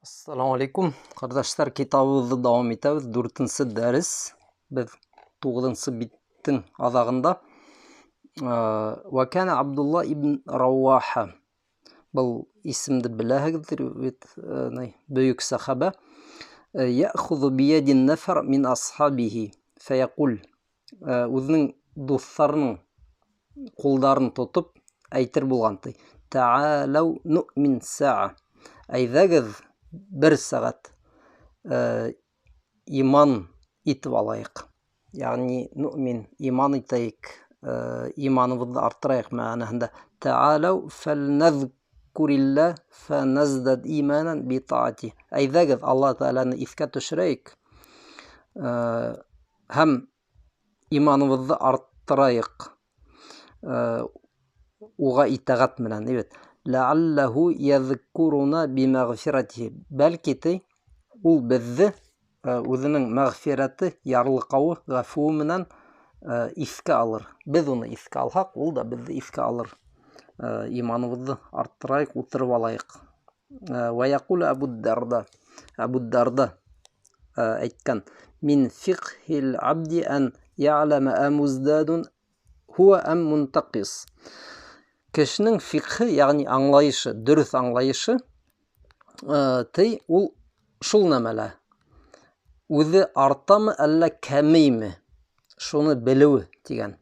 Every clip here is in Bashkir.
Ассаламу алейкум. Ҡәрҙәштәр, китабыбыҙҙы дауам итәбеҙ. Дүртенсе дәрес. Беҙ туғыҙынсы биттең аҙағында. Ва кана Абдулла ибн Рауаха. Был исемде беләһегеҙҙер бит, бөйөк сәхәбә. Яхуҙу биядин нафар мин асхабихи фәйәҡул. Үҙенең дуҫтарының ҡулдарын тотоп әйтер булған ти. Тәғәләү нуъмин сәғә. Әйҙәгеҙ бер сәғәт иман итеп алайыҡ. Ягъни нуъмин иман итәйек, иманыбыҙҙы арттырайыҡ мәғәнәһендә. Тәғәләү фәлнәҙкурилла фәнәздәд иманан битаати. Әйҙәгеҙ Алла Тәғәләне иҫкә төшөрәйек һәм иманыбыҙҙы арттырайыҡ уға итәғәт менән, бит. Ләалләһу яҙкуруна бимәғфиратихи. Бәлки ти ул беҙҙе үҙенең мәғфирәте, ярлыҡауы, ғәфүе менән иҫкә алыр. Беҙ уны иҫкә алһаҡ, ул да беҙҙе иҫкә алыр. Иманыбыҙҙы арттырайыҡ, ултырып алайыҡ. Ва яҡул Әбу Дарда. Әбу Дарда әйткән: Мин фиқхил абди ан я'лама амуздадун хуа ам мунтақис. Кешенең фиқхы, ягъни аңлайышы, дөрөҫ аңлайышы, ти ул шул нәмәлә. Үҙе артамы, әллә кәмейме? Шуны белеүе тигән.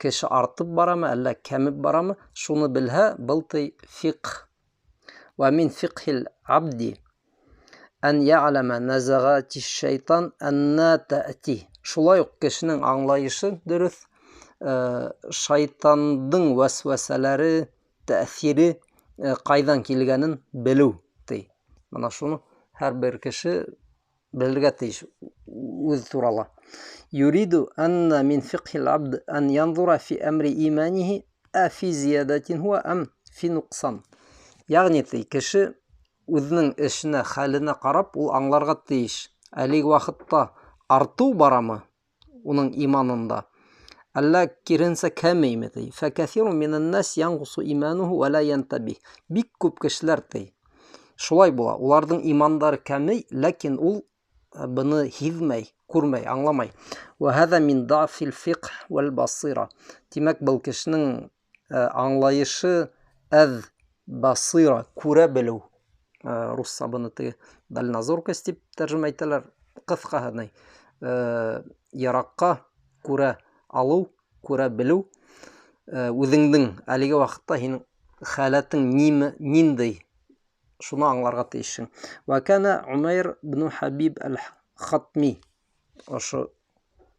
Кеше артып барамы, әллә кәмеп барамы? Шуны белһә, был ти фиқх. Ва мин фиқхил абди ан я'лама назагати шайтан анна та'ти. Шулай уҡ кешенең аңлайышы дөрөҫ, шайтандың вәсвәсәләре, тәьҫире ҡайҙан килгәнен белеү ти. Бына шуны һәр бер кеше белергә тейеш үҙ турала. Юриду анна мин фиқхил абд ан янзура фи әмри иманихи а фи зиядатин хуа ам фи нуқсан. Ягъни ти кеше үҙенең эшенә, хәленә ҡарап ул аңларға тейеш. Әлеге ваҡытта артыу барамы уның иманында, әллә киренсә кәмейме ти. Фәкәҫиру минән нас янҡусу имануху ва ла янтабих. Бик күп кешеләр ти шулай була, уларҙың имандары кәмей, ләкин ул быны һиҙмәй, күрмәй, аңламай. Ва һәҙә мин дафил фиҡх вәл басира. Тимәк, был кешенең аңлайышы әҙ, басира, күрә белеү. Русса быны теге дальнозоркость тип тәржемә итәләр. Ҡыҫҡаһы ни, яраҡҡа күрә алыу, күрә белеү. Үҙеңдең әлеге ваҡытта һинең хәләтең нимә, ниндәй, шуны аңларға тейешһең. Ва кана Умайр ибн Хабиб аль-Хатми. Ошо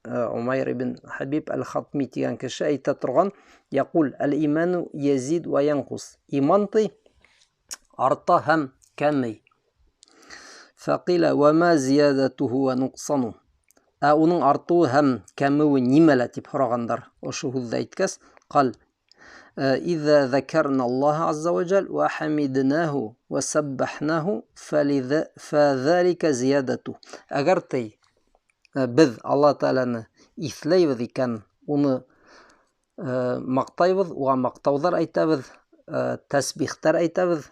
Умайр ибн Хабиб аль-Хатми тигән кеше әйтә торған, яҡул аль-иману язид ва янҡус. Иман ти арта һәм кәмей. Фәҡилә ва ма зиядатуху ва нуҡсану. Ә уның артыуы һәм кәмеүе нимәлә тип һорағандар. Ошо һүҙҙе әйткәс, ҡал إذا ذكرنا الله عز وجل وحمدناه وسبحناه فذلك زيادته. Әгәр ти беҙ Алла Тәғәләне иҫләйбеҙ икән, уны маҡтайбыҙ, уға маҡтауҙар әйтәбеҙ, тәсбихтәр әйтәбеҙ,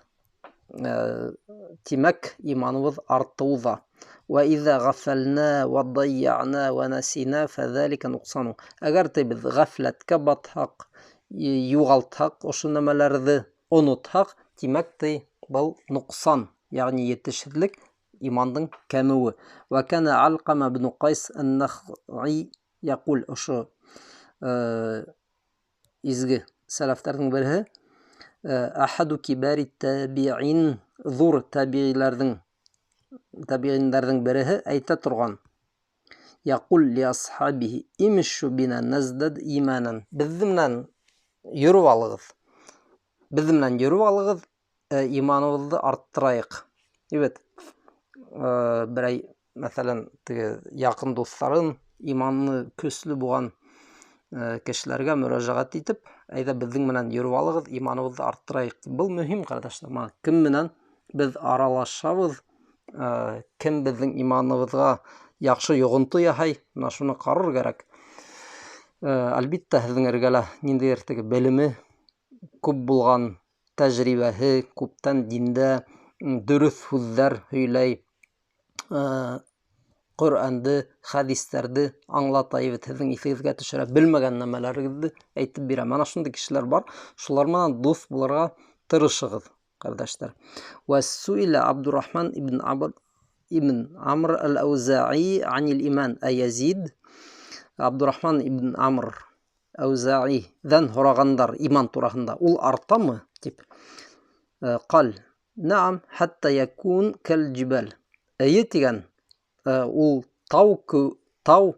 тимәк, иманыбыҙ артыуҙа. Ва иза ғафәлнә ва дайяна ва насина фәҙәлика нуҡсану. Әгәр ти беҙ ғәфләткә батһаҡ, юғалтһаҡ, ошо нәмәләрҙе онотһаҡ, тимәк ти был нуҡсан, ягъни етешһеҙлек, имандың кәмеүе. Ва кана Алҡама ибн Ҡайс ан-Нахғи яҡул, ошо изге сәләфтәрҙең береһе, ахаду кибари табиин, ҙур табиғиндәрҙең береһе әйтә торған, яҡул ли асхабихи имшу бина наздад иманан. Беҙҙе менән йөрөп алығыҙ. Беҙ менән йөрөп алығыҙ, иманыбыҙҙы арттырайыҡ. Ибет, берәй, мәҫәлән, теге яҡын дуҫтарын, иманы көслө булған кешеләргә мөрәжәғәт итеп, әйҙә беҙҙең менән йөрөп алығыҙ, иманыбыҙҙы арттырайыҡ. Был мөһим, ҡәрҙәштәр. Мына кем менән беҙ аралашабыҙ, кем беҙҙең иманыбыҙға яҡшы йоғонто яһай, мына шуны ҡарар кәрәк. Әлбиттә, һеҙҙең эргәлә ниндәйҙер теге белеме күп булған, тәжрибәһе күптән диндә Дөрөҫ һүҙҙәр һөйләй, Ҡөрьәнде, хәдистәрҙе аңлата, бит һеҙҙең иҫегеҙгә төшөрә, белмәгән нәмәләрегеҙҙе әйтеп бирә. Мана шундай кешеләр бар, шулар менән дуҫ булырға тырышығыҙ, ҡәрҙәштәр. Вә суиля Абдуррахман ибн Абр ибн Амр әл-Әүзаи анил иман аязид. Абдуррахман ибн Амр Әүзаиҙән һорағандар иман тураһында, ул артамы тип. Ҡал наам хатта якун кәл җибал. Эйе тигән, ул тау тау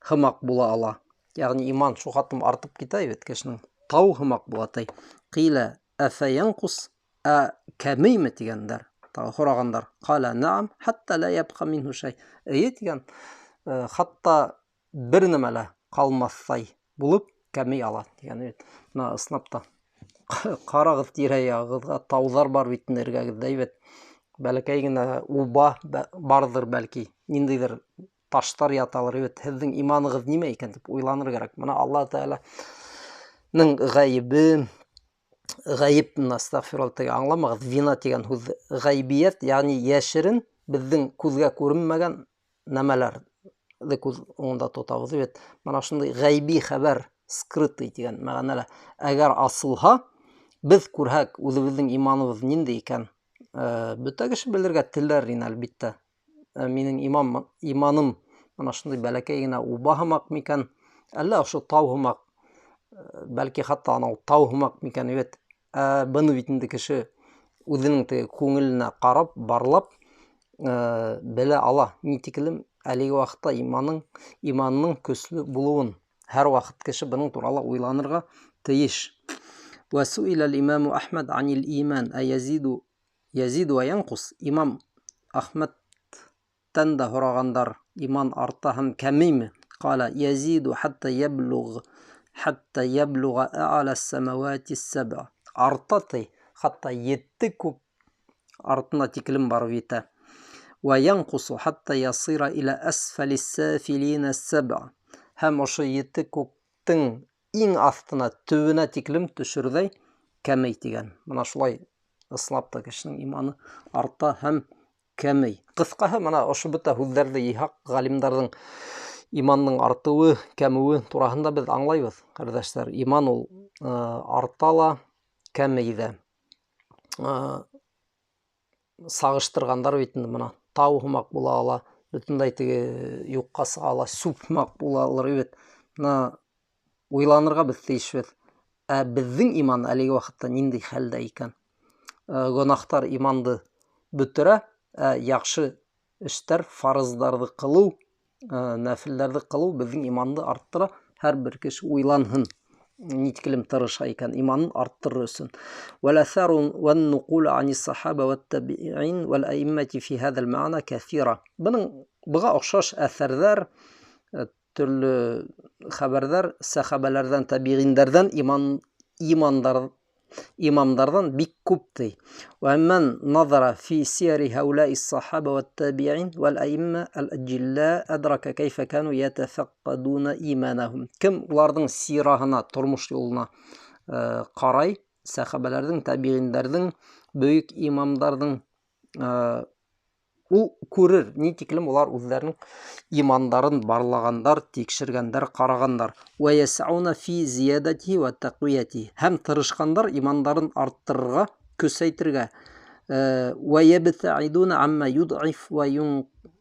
һымаҡ була ала. Ягъни иман шул хәтлем артып китә бит кешенең, тау һымаҡ була ти. Ҡилә әфә янҡус, ә кәмейме тигәндәр, тағы һорағандар. Ҡала наам хатта ла ябҡа минһу шай. Эйе тигән, хатта бер нәмә лә ҡалмаҫтай булып кәмей ала тигән бит. Бына ысынлап та ҡарағыҙ тирә-яғығыҙға, тауҙар бар бит эргәгеҙҙә бит. Бәләкәй генә уба барҙыр бәлки, ниндәйҙер таштар яталыр бит. Һеҙҙең иманығыҙ нимә икән тип уйланыр кәрәк. Бына Аллаһ Тәғәләнең ғәйебе, ғәйеп, астағфирулла, теге аңламағыҙ, вина тигән һүҙ, ғәйбиәт, ягъни йәшерен, беҙҙең күҙгә күренмәгән нәмәләрҙе күҙ уңында тотабыҙ бит. Бына шундай ғәйби хәбәр, скрытый тигән мәғәнәлә. Әгәр асылһа, беҙ күрһәк үҙебеҙҙең иманыбыҙ ниндәй икән, бөтә кеше белергә теләр ине әлбиттә. Минең иманым бына шундай бәләкәй генә уба һымаҡ микән, әллә ошо тау һымаҡ, бәлки хатта анау тау һымаҡ микән бит. Быны бит инде кеше үҙенең теге күңеленә ҡарап, барлап, белә ала ни тиклем әлеге ваҡытта иманының көслө булыуын. Һәр ваҡыт кеше бының турала уйланырға тейеш. Вә суиля имаму Ахмад анил иман ә язиду, язиду вә янҡус. Имам Ахмадтан да һорағандар, иман арта һәм кәмейме? Ҡала язиду хатта яблуғ, хатта яблуға а'ла ас-самавати ас-саб'a. Арта ти, хатта ете күк артына тиклем барып етә. Вә янҡусу хатта ясира иля асфали ас-сафилина ас-саб'a. Һәм ошо ете күктең иң аҫтына, төбөнә тиклем төшөрҙәй кәмей тигән. Бына шулай ысынлап та кешенең иманы арта һәм кәмей. Ҡыҫҡаһы, бына ошо бөтә һүҙҙәрҙе йыйһаҡ, ғалимдарҙың иманның артыуы, кәмеүе тураһында беҙ аңлайбыҙ, ҡәрҙәштәр. Иман ул арта ла, кәмей ҙә. Сағыштырғандар бит инде, бына тау һымаҡ була ала, бөтөнләй теге юҡҡа сыға ала, сүп һымаҡ була алыр бит. Бына уйланырға беҙ тейешбеҙ. Ә беҙҙең иман әлеге ваҡытта ниндәй хәлдә икән? Гонаһтар иманды бөтөрә, ә яҡшы эштәр, фарыздарҙы ҡылыу, нәфилдәрҙе ҡылыу беҙҙең иманды арттыра. Һәр бер кеше уйланһын, ни тиклем тырыша икән иманын арттырыр өсөн. Вәл-аҫару вән-нуҡулу ани-с-сахаба вәт-табиин вәл-аиммати фи һәҙәл мәғәнә кәҫира. Бының быға оҡшаш әҫәрҙәр, төрлө хәбәрҙәр сәхәбәләрҙән, табиғиндәрҙән, имамдарҙан бик күп ти. Вә ман назара фи сияри һаула ис-сахаба вәт-табиин вәл-аимма аль-аҗилла адрака кайфа кану ятафаққадуна иманахум. Кем уларҙың сираһына, тормош юлына ҡарай, сәхәбәләрҙең, табиғиндәрҙең, бөйөк имамдарҙың, ул күрер, ни тиклем улар үҙҙәренең имандарын барлағандар, тикшергәндәр, ҡарағандар. Вә ясауна фи зиядатихи вә тәҡвиятихи. Һәм тырышҡандар имандарын арттырырға, көсәйтергә. Вә ябтаидуна амма юдъиф вә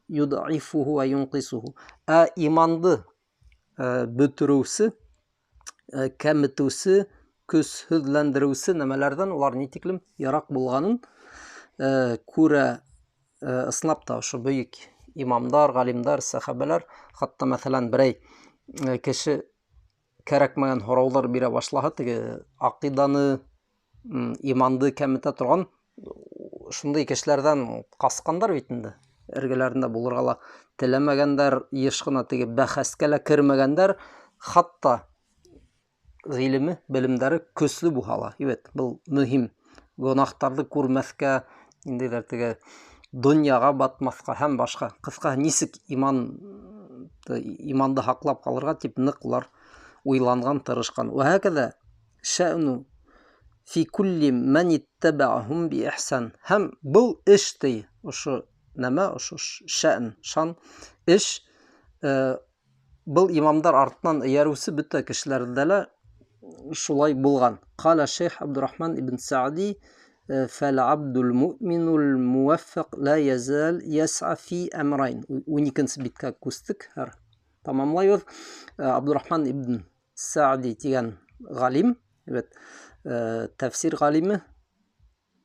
юдъифуху вә юнҡисуху. Ә иманды бөтөрөүсе, кәметеүсе, көсһөҙләндереүсе нәмәләрҙән улар ни тиклем йыраҡ булғанын күрә. Ысынлап та ошо бөйөк имамдар, ғалимдар, сәхәбәләр, хатта мәҫәлән берәй кеше кәрәкмәгән һорауҙар бирә башлаһа, теге аҡиданы, иманды кәметә торған шундай кешеләрҙән ҡасҡандар бит инде. Эргәләрендә булырға ла теләмәгәндәр, йыш ҡына теге бәхәскә лә кермәгәндәр, хатта ғилеме, белемдәре көслө булһа ла. Ибет, был мөһим. Гонаһтарҙы күрмәҫкә, ниндәйҙер теге донъяға батмаҫҡа һәм башҡа. Ҡыҫҡаһы, нисек иманды һаҡлап ҡалырға тип ныҡ улар уйланған, тырышҡан. Вә һәкәҙә шәъну Фи кулли мән иттәбәһум би ихсан. Һәм был эш ти, ошо нәмә, ошо шән, шан эш был имамдар артынан эйәреүсе бөтә кешеләрҙә лә шулай булған. Ҡала шейх Абдурахман ибн Саади: фәл-абдул муъминул муаффаҡ ла язал яс'a фи әмрайн. 12-нсе биткә күстек, һәр тамамлайбыҙ. Абдурахман ибн Саади тигән ғалим, бит, тәфсир ғалиме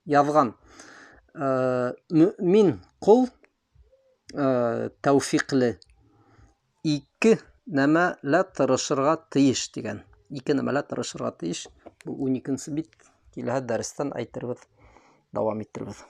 яҙған: мөмин ҡол тәүфиҡле ике нәмәлә тырышырға тейеш тигән. Ике нәмәлә тырышырға тейеш. Был 12-нсе бит. Киләһе дәрестән әйтербеҙ, дауам итербеҙ.